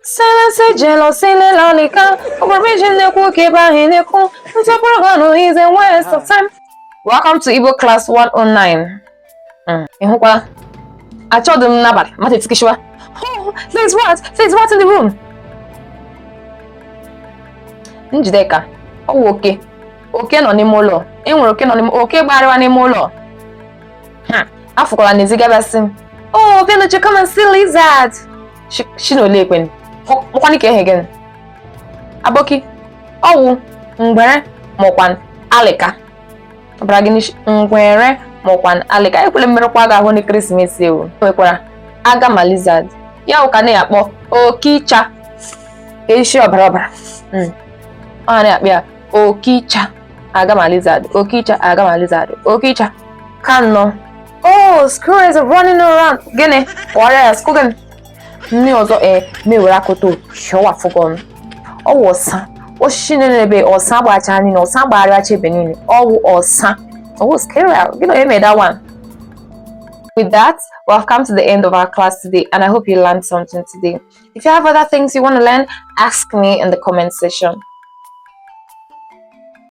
Silence jealousy lelalika ọgbara na-ekwu ka ebe ahụ na-ekwu nsọpụrụ gị ọnụ is a waste of time. Welcome to Igbo class 109. Ị hụkwala achọdụ m n'abalị mmadụ etikishiwa. Oh, there's what? There's what in the room? Njideka, ọ wụ oke. Oke nọ n'ime ụlọ. E nwere oke nọ n'ime oke gbagharịwa n'ime ụlọ. Afụkwala n'ezi gabịa sị m, "Oh, Obianuju, come and see lizard." Shi na ole ekwen. Kpọkwanị ka ehe gịnị? Aboki, ọ wụ ngwere maọkwa alịka. Ọbara gị n'isi ngwere maọkwa alịka. Ekwele mmerụkwa gị ahụ n'ekeresimesi ewu. Nwekwara agama lizard. Ya wụ ka na-akpọ okicha. Ka isi ọbara ọbara. Ọ na-akpọ ya okicha agama lizard. Okicha agama lizard. Okicha. Ka nnọọ. Oh, squirrels are running around. Gịnị? Kpọrọ ya squirrel gịnị? Ndị ọzọ e mewere akụta hịọwafụgo ọnụ. Ọ wụ ọsa. Osisi niile ebe ọsa gbacha niile, ọsa gbagharịacha ebe niile. Ọ wụ ọsa. Ọ wụ squirrel. Gịnị onye made that one? With that, we have come to the end of our class today, and I hope you learned something today. If you have other things you want to learn, ask me in the comment section.